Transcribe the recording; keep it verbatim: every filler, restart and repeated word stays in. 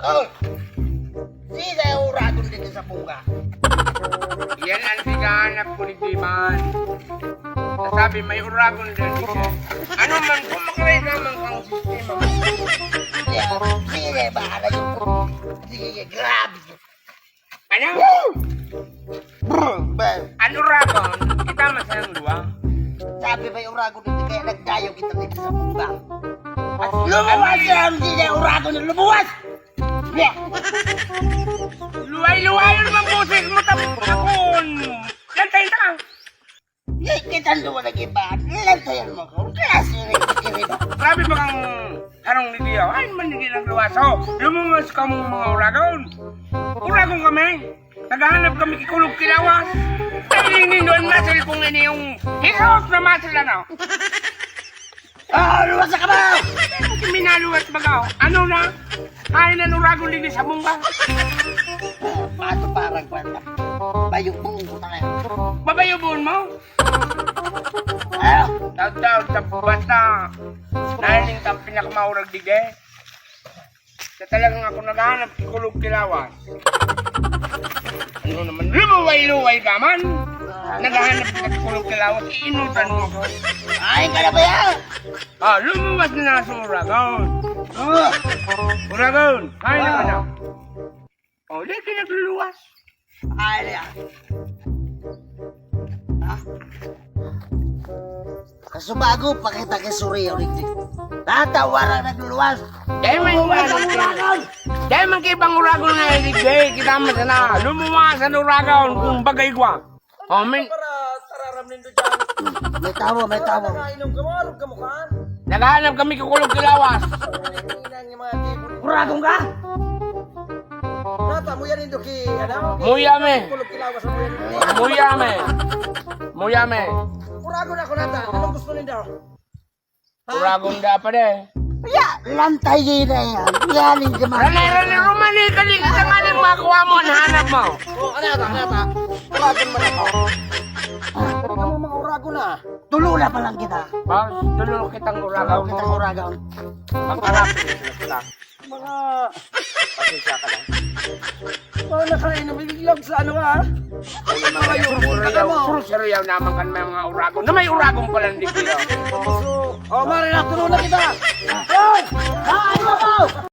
Oh! Sino ang uragon dito sa bunga? Yan ang hinahanap ko ni Diman. Nasabi may uragon din siya. Ano man, kung makinig naman kang sistema mo. Yan, sino ba? Ano yung... Sige, grabe. Ano? Bro, bro. Ang uragon, kita man silang duwa. Sabi may uragon dito, kaya nagdayo kita dito sa bunga. At lumuwas na ang sila uragon na lumuwas! Yeah! Luway-luway naman boses mo, tapos ako. Lantayin ka. Di kita duwa nag-iba. Lantayan mo ko. Klase rin, kiriba. Grabe ba kang harong ni Diyaw? Ay, man, hindi nagluwas. Oh, lumuwas ka mong mga uragon. Uragon kami. Naghahanap kami kikulog kilawas. Ay, nindon muscle kung ini yung hisos na muscle, ano? Ah, luwas na ka ba? Minaluwas baga, oh. Ano na? Ay, nanuragon din sa mungga. Pato parang kwenta. Bayo buong ko tayo. Babayo buon mo? Ah, daw, daw, daw, basta. Dahil yung tang pinakamaurag dige. Sa talagang ako naghahanap, kikulog kilawas. Ano naman, lumuway-luway ka man. Naghahanap ka kikulog kilawas, iinutan mo ko. Ay, ka na ba yan? Ah, lumuwas na sa Uragon. Ah. Uragon, kain na ka na. Oh, di ka nagluluwas. Ay, yan. Ah. Kasubago, pakita kay Surya, ulit. Tatawa na nagluluwas. Dahil may Lumuwas uragon ang ka. Uragon. Dahil man kay ibang uragon na iligay, kita mo sana. Lumuwas ang uragon kung bagay kwa. Oh, min- Para tararam nindo dyan. May tawo, may tawo. Nakainom ka, marog ka mukhaan. Naghahanap kami kukulog kilawas. Ang inang yung mga tipo. Uragon ka? Nata, muya nindo ki, ano? Muya me. Kulog kilawas ang muya nindo. Muya me. Muya me. Uragon ako nata. Anong gusto nindo? Uragon dapat eh. Ya, lantay na yan. Yan ang gama. Rani, rani, rumani, kaligit ang aning makuha mo, ang hanap mo. Oh, ano ata, ano ata? Uragon man ako. Ah, talaga mo mga uragon ah. Tulo na pa lang kita. Ba, tulo kitang uragon. Tulo kitang uragon. Magkarap kita. Mga Pasensya ka na. Mga nakainom, ibiglag sa ano, ha? Ay, mga Mga yung yung puro puro yaw, mo. Puro sariyaw naman kan mga uragon. Na may uragon pala, hindi ko yaw. So, oh, mare, natulo na kita. Hoy! Kain na po!